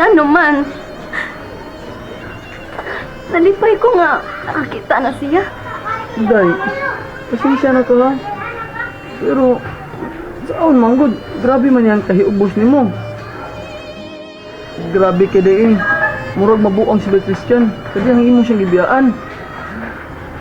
Nga naman. Nalipay ko nga nakakita na siya. Day, pasensya na ka ha. Pero, saan man gud, grabe man yan kahiubos nimo. Grabe kay day eh. Murag mabuang si Bay Christian. Kaya ang imo siyang gibiyaan.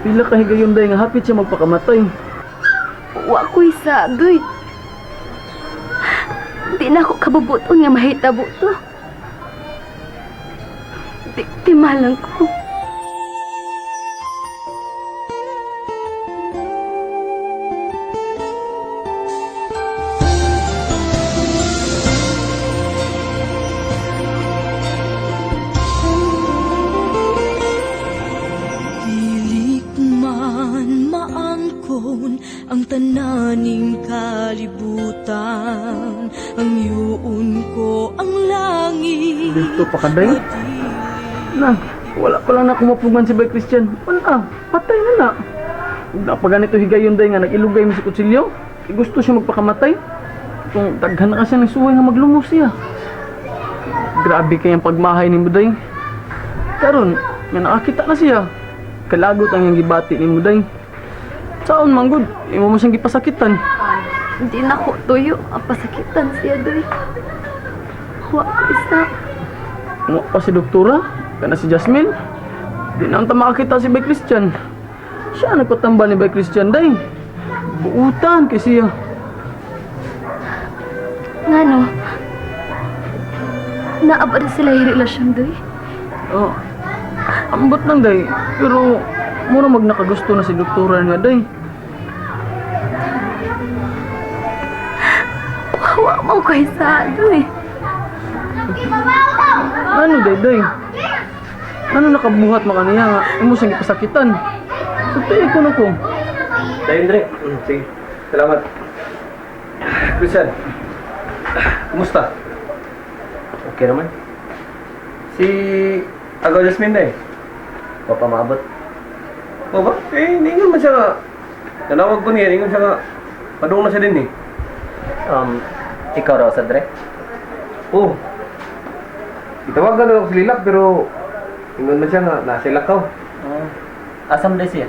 Pila ka higayon day nga hapit siya magpakamatay. Wa ko'y sa, doy. Di na ako kabubuton nga mahitabo to. Biktima lang ko. Dili man maangkon ang tananing kalibutan, ang yuon ko ang langit. Dito pa ka, day. Na, wala pa lang na kumapugan si Bay Christian. Wala, patay na na. Ug na pa ganito higayon day nga nag-ilugay mo sa kutsilyo. Eh, gusto siya magpakamatay. Kung daghan na kasi ng suway nga maglumos siya. Grabe kayang pagmahay ni Muday. Karon, nga nakakita na siya. Kalagot ang iyang gibati ni Muday. Saon man gud, imo mo siyang gipasakitan. Di na ko tuyo. Ang pasakitan siya, doy. Wa ko isa. Mo pa si doktora, kana si Jasmine. Di na unta makakita si Bay Christian. Siya ang nagpatambal ni Bay Christian day. Buutan kay siya. Nga no. Naaba na sila yung relasyon, doy. Oh, ambot lang day, pero mura mag nakagusto na si doktora nga day. Wa mo ko isa, doy. Ano day day? Ano nakabuhat makaniya nga imo siyang gipasakitan? Tutay ko na ko. Dahil, Andre. Sige. Salamat. Christian, kumusta? Okay naman. Si Agaw Jasmine na eh. Wa pa maabot. O ba? Eh, ningon man siya nga. Nanawag ko niya, ningon siya nga. Padung na siya din eh. Ikaw raw sa Dre? Oo. Itawagan na ako si Lilak pero ingon man siya nga, nasa Lakaw. Asam de siya?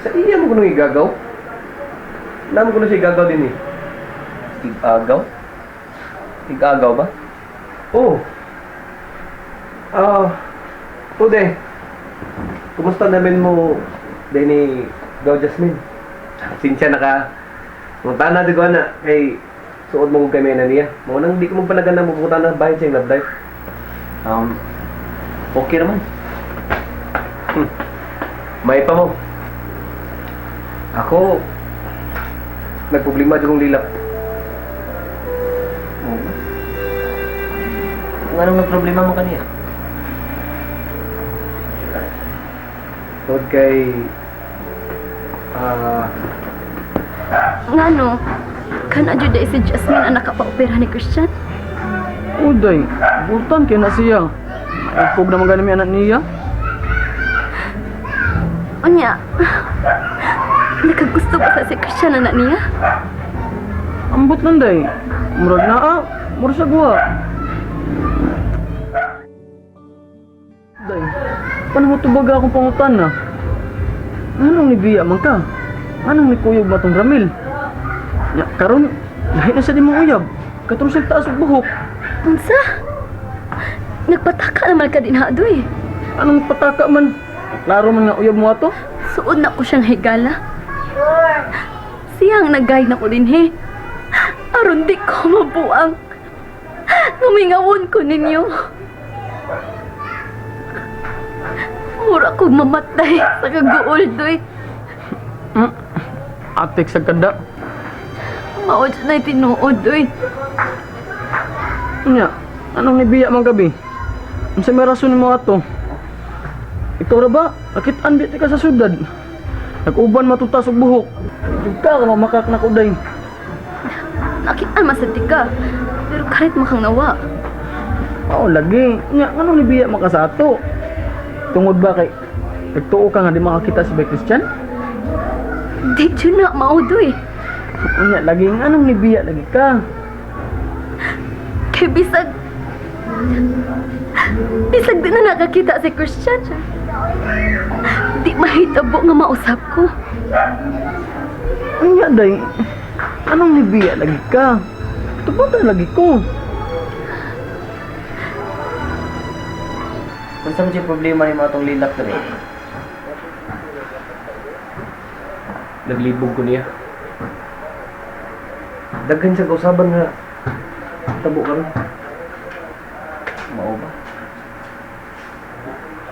Sa iya mo ko nung igagaw. Namo ko na siya igagaw din eh. Igagaw? Igagaw ba? Oo. Ah, Ude. Kumusta namin mo din ni Gaw Jasmine? Sinsya na ka. Munta na di ko na kay suod mo kay mena niya. Mo nang di ko magpalagan na mabuta na bahin siyang love life. Okay naman. May pa mo. Ako, nagproblema di kong lilak. Oo. Kung anong nagproblema mo kaniya? Tungod kay Nga no. Kana jud si Jasmine ang nakapaopera ni Christian. Uday, buutan kay na siya. Maikog naman gani mi anak niya. Unya. Nakagusto ba sa si Christian anak niya? Ambot lang day. Murag naa, murag sa guwa. Day, paano mo tubag akong pangutan na? Anong nibiya man ka? Anong nikuyog ba tong Ramil? Ya, karon, lahi na siya di mo uyab. Katong siya taas og buhok. Unsa? Nagpataka naman ka din ha, doy. Anong pataka man? Klaro man nga uyab mo ato. Suod na ko siyang higala. Siya ang nag-guide na ko din, he. Aron di ko mabuang. Ngumingawon ko ninyo. Mura kong mamatay sa kaguol, doy. Atik sa kada. Mao dyan na'y tinuod, doy. Unya, anong nibiya man gabi? Unsa may rason nimo ato? Ikaw ra ba? Nakitaan di ka sa syudad. Nag-uban matutas og buhok. Jud ka ka mamakak na kuday. Nakitaan masad ka. Pero karit makang nawa. Oo, lagi. Unya, anong nibiya man ka sa ato? Tungod ba kay nagtuo ka nga di makakita si Bay Christian? Di dyan na mao, doy. Unya, lagi anong nibiya lagi ka? Kay bisag Bisag di na nakakita si Christian. Di mahitabo nga mausap ko. Unya, day. Anong nibiya lagi ka? Tubatan lagi ko. Kung sa siya problema ni mga tong lilak dre. Naglibog ko niya. Daghan siya kausaban nga tabo karon. Mao ba?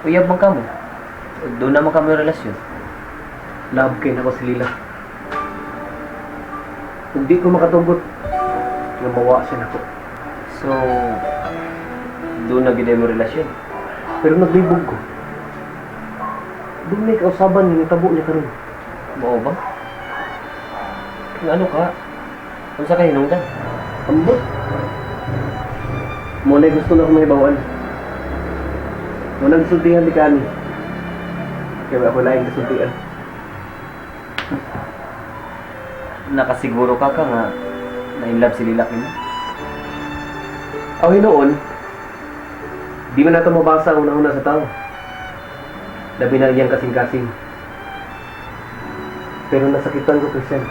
Uyab man kamo. Doon naman kami relasyon. Love kay nako si Lila. Ug di ko makatugot nga mawa siya nako. So, doon na gid mo relasyon. Pero naglibog ko. Doon may kausaban nga nitabo niya karon. Mao ba? Kung ano ka? Unsa ka hinungdan? Ambot. Mo na gusto na akong mahibawan. Mo na gisultihan di kani. Kaya ako laing kasultian. Nakasiguro ka ka nga na in love si Lilak nimo. Aw hinuon, di man nato mabasa ang una-una sa tao. Labi na iyang kasing-kasing. Pero nasakitan ko, Christian.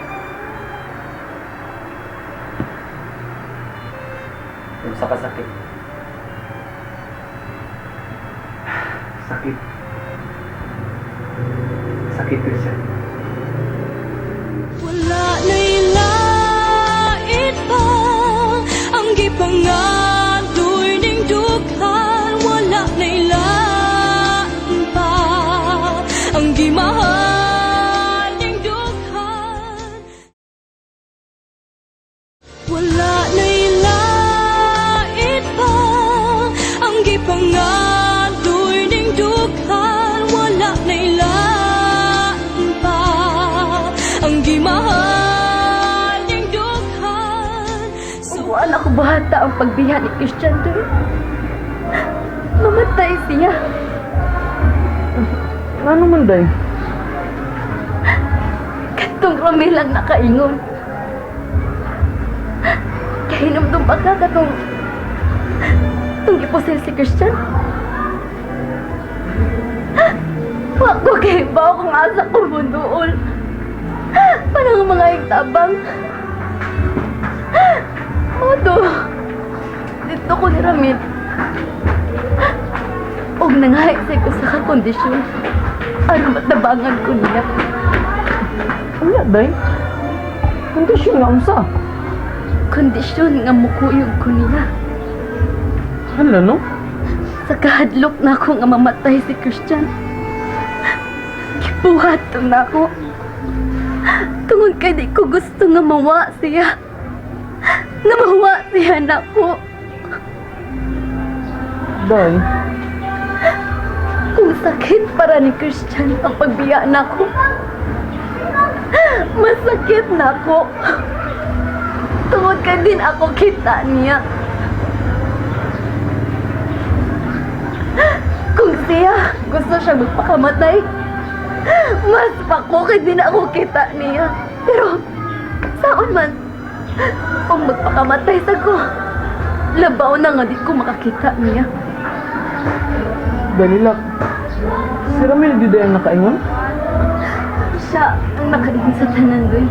Unsa ka sakit? Sakit. Sakit, Christian. Wala na'y lait pa ang gipangadoy ning dughan. Wala na'y lain pa ang gimahal ning dughan. Wala na'y lait pa ang gipangadoy ning dughan. Wala na'y lain pa ang gimahal ning dughan. So Wala ko buhata ang pagbiya ni Christian doy. Mamatay siya. Ano man, day? Katong Ramil ang nakaingon. Kahinumdum pa ka katong tong ipusil si Christian. Wa ko kay ba kung asa ko munduol. Parang mga igtabang. Modo. Dito ko ni Ramil. Og nangahit sa ko sa kondisyon. Aron matabangan ko niya. Unya, day. Kondisyon nga unsa? Kondisyon nga mukuyog ko niya. Hala, no? Sa kahadlok na ako nga mamatay si Christian. Gibuhat to na ako. Tungod kay di ko gusto nga mawa siya. Nga mawa siya nako. Day, Kung sakit para ni Christian ang pagbiya nako. Masakit nako. Tungod kay din ako kita niya. Kung siya gusto siya magpakamatay, mas pako kay din ako kita niya. Pero saon man, kung magpakamatay sa ko, labaw na nga di ko makakita niya. day lilak. Si Ramil di day ang nakaingon? Siya ang nakain sa tanan, Doy.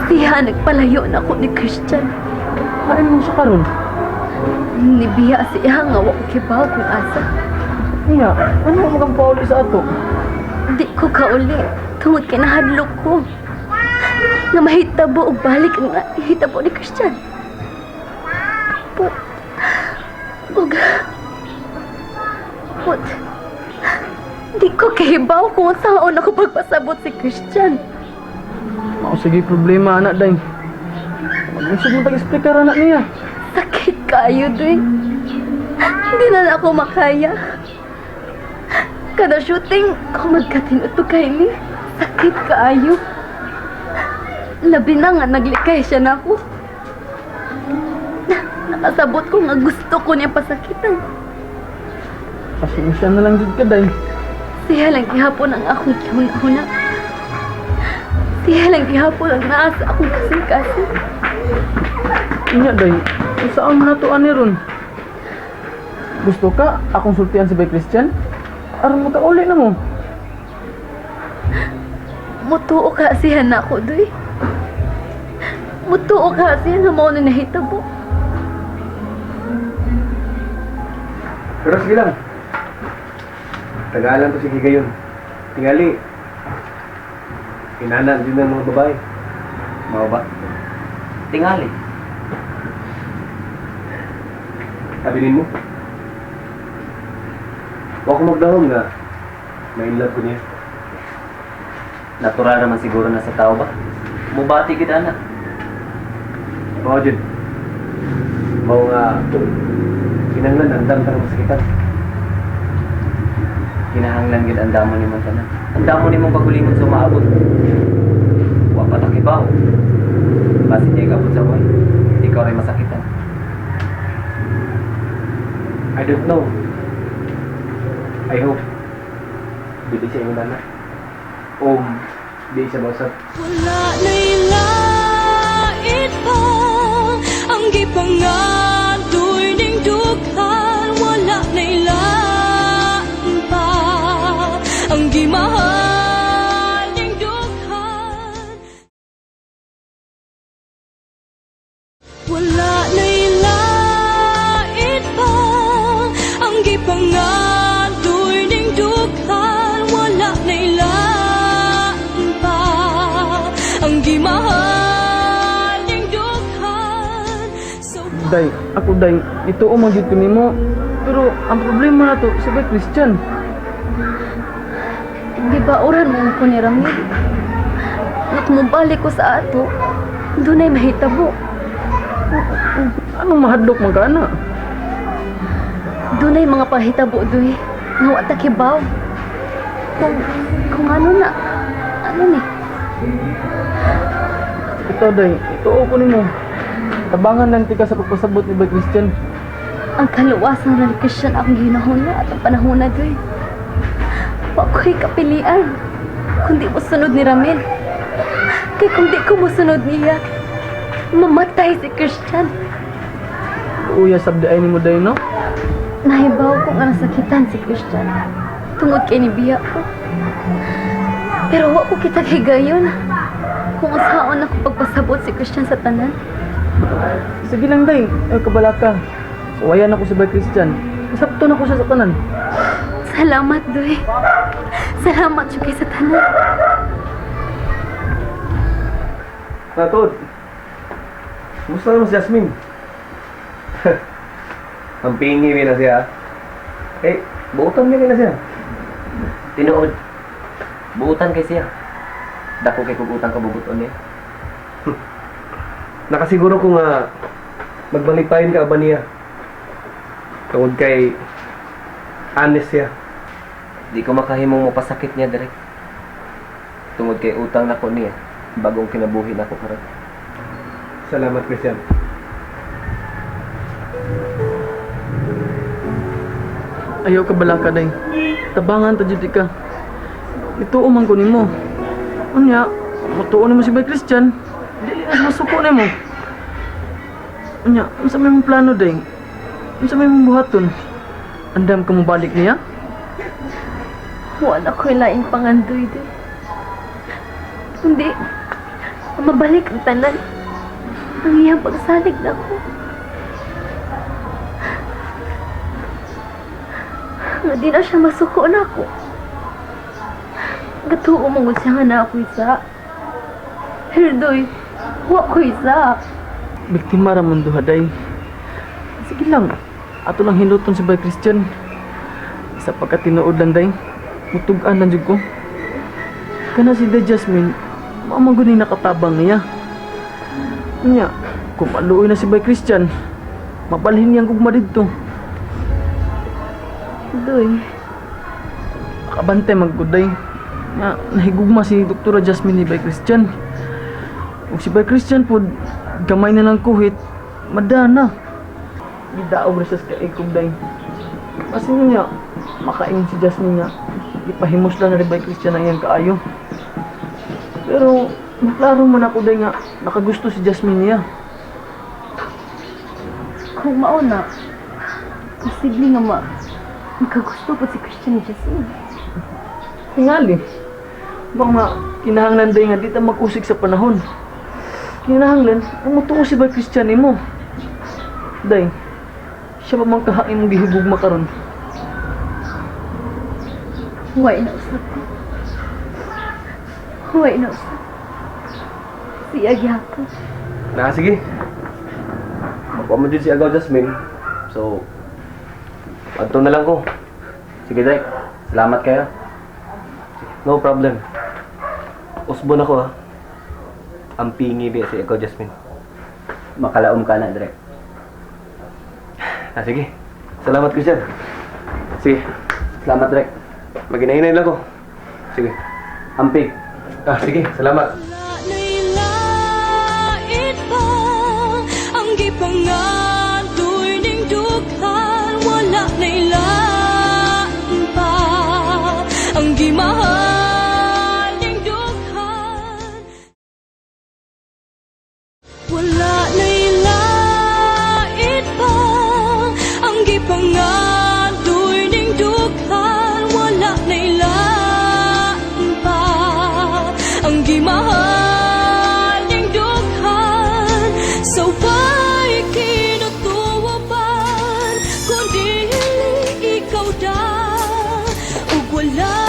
Siya nagpalayo na ako ni Christian. Kain mo siya karon. Nibiya siya nga wa ko kibaw kung asa. Unya, ano mo kang pauli sa ato? Di ko kauli tungod kay nahadlok ko. Nga mahitabo og balik ang hitabo ni Christian. But, og, but, di ko kahibaw kung saan ako pagpasabot si Christian. Mao sige problema anak day. Maglisod mo tag-explicar anak niya. Sakit kayo, Doy. Hindi na na ako makaya. Kada shooting, kung magkatinuto kay ni, sakit kaayo. Labi na nga naglikay siya na ako. Nakasabot ko nga gusto ko niya pasakitan. Pasensya na lang jud ka day. Siya lang gihapon ang akong gihuna-huna. Siya lang gihapon ang naa sa akong kasing-kasing. Inya day, saan man nato ani ron? Gusto ka akong sultian si Bay Christian? Aron makauli na mo. Mutuo ka siya na ako, Doy. Mutuo ka siya na mao na nahitabo. Pero sige lang. Tagalan to sige gayon. Tingali. Inana din ng mga babae. Mao ba? Tingali. Sabi mo. Wa ko magdahom nga. May in love ko niya. Natural naman siguro na sa tao ba? Mubati gid ana. Mao jud. Mao nga kinanglan andam ka ng masakitan. Kinahanglan gid ang damo nimong tanan. Ang damo nimong kagulingon sa maabot. Wa pa ta kibaw. Basin niya gabot sa buhay. Ikaw ray masakitan. I don't know. I hope dili siya yung dana. O di siya mausap. Wala na'y lait pa ang gipangadoy ning dughan. Wala na'y lain pa ang gimahal ning dughan. Wala na'y lait pa ang gipangadoy ning dughan. Wala na'y lain pa ang gimahal ning dughan. So Day, ako day, ito man gyud ko nimo. Pero ang problema na to si Bay Christian. Di ba oran mo ko ni Ramil? Nakmubalik ko sa ato, dunay mahitabo. Anong mahadlok man ka ana? Dunay mga pahitabo, Doy. Nga wa ta kibaw. Kung ano na, ano ni? Ito day, ito ko nimo. Tabangan lang tika sa pagpasabot ni Bay Christian. Ang kaluwasan na ni Christian akong ginahon na at ang panahon na, Doy. Wa ko'y kapilian. Kundi mo sunod ni Ramil. Kay kung di ko mosunod niya, mamatay si Christian. Uya sabdi ay nimo day no. Nahibaw ko nga nasakitan si Christian. Tungod kay ni Biya ko. Pero wa ko kita higayon. Kung usaon ako pagpasabot si Christian sa tanan. Sige lang day, ay kabala ka. Suwayan ako si Bay Christian. Kasabton ako siya sa tanan. Salamat, Doy. Salamat jud kay sa tanan. Natod. Kumusta naman si Jasmine? Ang pingi na siya. Eh, buutan niya na siya. Tinuod. Buutan kay siya. Dako kay kog utang kabubuton niya. Nakasiguro ko nga magbalipayin ka ba niya. Tungod kay honest siya. Di ko makahimong mapasakit niya direk. Tungod kay utang nako niya, bagong kinabuhi nako karon. Salamat, Christian. Ayaw ka bala ka day. Tabangan ta jud ka. Ito man ko nimo. Unya, mutuo nimo si Bay Christian. Dili na siya masuko nimo. Unya, unsa may mong plano day? Unsa may mong buhaton? Andam ka mo balik niya? Wala ko'y laing pangandoy, Doy. Kundi, mabalik ang tanan. Ang iyang pagsalig na ko. Nga di na siya masuko na ako. Gatuo mo siya nga na ako isa. Pero Doy, wa ko isa. Biktima ra man duha day. Sige lang, ato lang hinuton si Bay Christian. Sa pagkatinuod lang day, mutug-an lang jud ko. Kana si Day Jasmine, mao gud ni nakatabang niya. Nya, kung maluoy na si Bay Christian, mabalhin niyang gugma didto. Doy, Nakabantay magguday. Nga, nahigugma si Doktora Jasmine ni Bay Christian. Ug si Bay Christian pod, gamay na lang kuhit, madana. Gidaog ra siya sa kaikog day. Basin niya, makaingon si Jasmine nga, ipahimos lang na rin Bay Christian ang iyang kaayo. Pero, maklaro man ako day nga, nakagusto si Jasmine niya. Kung mao na, posible nga magkagusto po si Christian ni Jasmine. Tingali. Baka nga, kinahanglan day nga di ta mag-usig sa panahon. Kinahanglan, ang mutuo si Bay Christian nimo. Day, siya pa man kahain mong gihigugma karon. Huwag na usap ko. Huwag na usap. Siya gyapon. Na, sige. Makuha mo dyan si Agaw Jasmine. So, adto na lang ko. Sige, Drek. Salamat kayo. No problem. Usbon ako ha. Ang pingi ba si Agaw Jasmine. Makalaom ka na, Drek. Ah, sige. Salamat, Christian. Sige. Salamat, Drek. Maginahinay lang ko. Sige. Ampig. Ah, sige. Salamat. Wala na'y lait pa ang gipangandoy ning dughan. Wala na'y lain pa ang gimahal ning dughan. Wala na'y lait pa ang gipangandoy ning dughan. Wala na'y lain pa ang gimahal ning dughan. Sa way kinutuoban kundi ikaw da, ug wala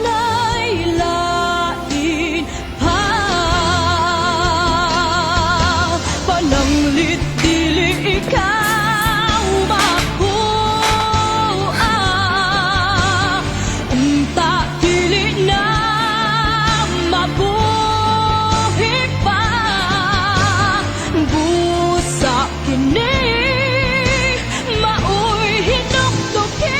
na'y lain pa. Pananglit dili ikaw makuha, unta dili na mabuhi pa. Busa kini maoy hinuktukin.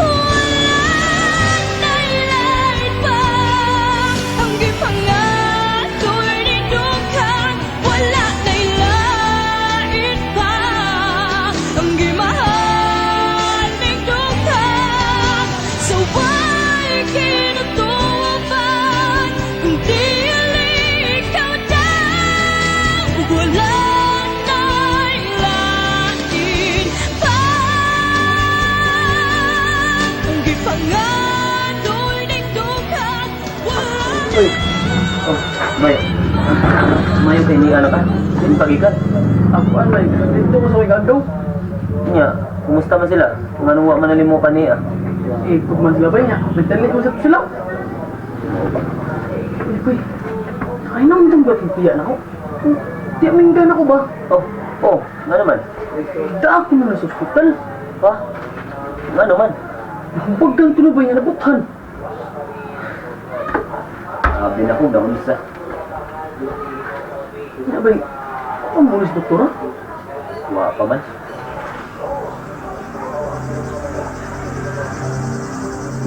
Wala na'y lain pa ang gipangandoy ning dughan. Wala na'y lain pa ang gimahal ning dughan. Sa way kinutuoban kung dili ikaw da, ug wala na'y lain pa ang gipangandoy ning dughan. Wala Uy. Oh, bay. Mayo kay ni ano ka? Din pagikan. Ako anay, dito ko sa kay Agaw. Nya, kumusta man sila? Kung anong wa man na nimo kaniya? Eh, kung man sila ba niya, nagtali mo sa sila. Uy, uy. Ay, nang ba tiya na ako? Di minggan ako ba? Oh, nga naman. Da ako na sa ospital. Ha? Nga naman. Huwag tulo ba niya nabuthan? Sabi na ko, naunsa. Nga ba, ang mulis doktora? Wa pa man.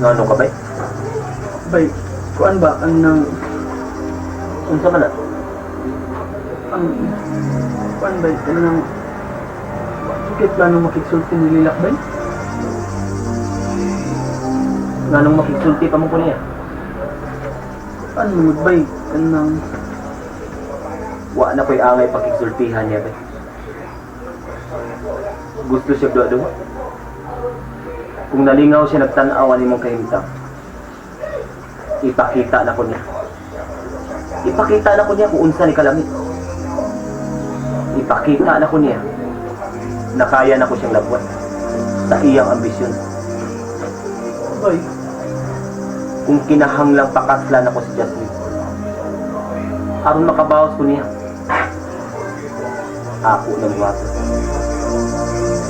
Nga ano ka bay? Bay, kuan ba ang nang Unsa man na? Ang kuan bay kanang kay plano makigsulti ni Lilak bay? Nga nung makigsulti pa mo ko niya? Kuan mo bay kanang Wa na ko'y angay pakigsultihan niya bay. Gusto siya duwa-duwa. Kung nalingaw siya nagtanaw ani mong kahimtang, ipakita na ko niya. Ipakita na ko niya kung unsa ni kalamit. Ipakita na ko niya na kaya na ko siyang labuan sa iyang ambisyon. Bay, Kung kinahanglang pakaslan ako si Jasmine, aron makabawas ko niya, ako nang buhaton.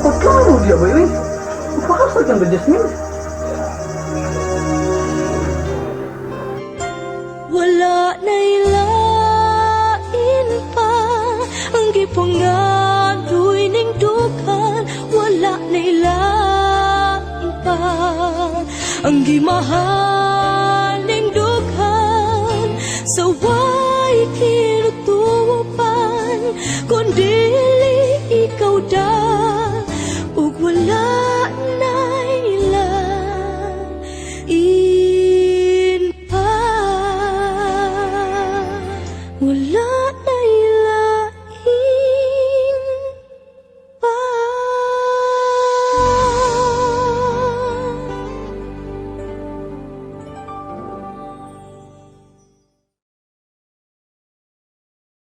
Pagkano diya bay uy? Magpakasal kang ba Jasmine? Wala na'y lain pa ang gipangandoy ning dughan. Wala na'y lain pa ang gimahal.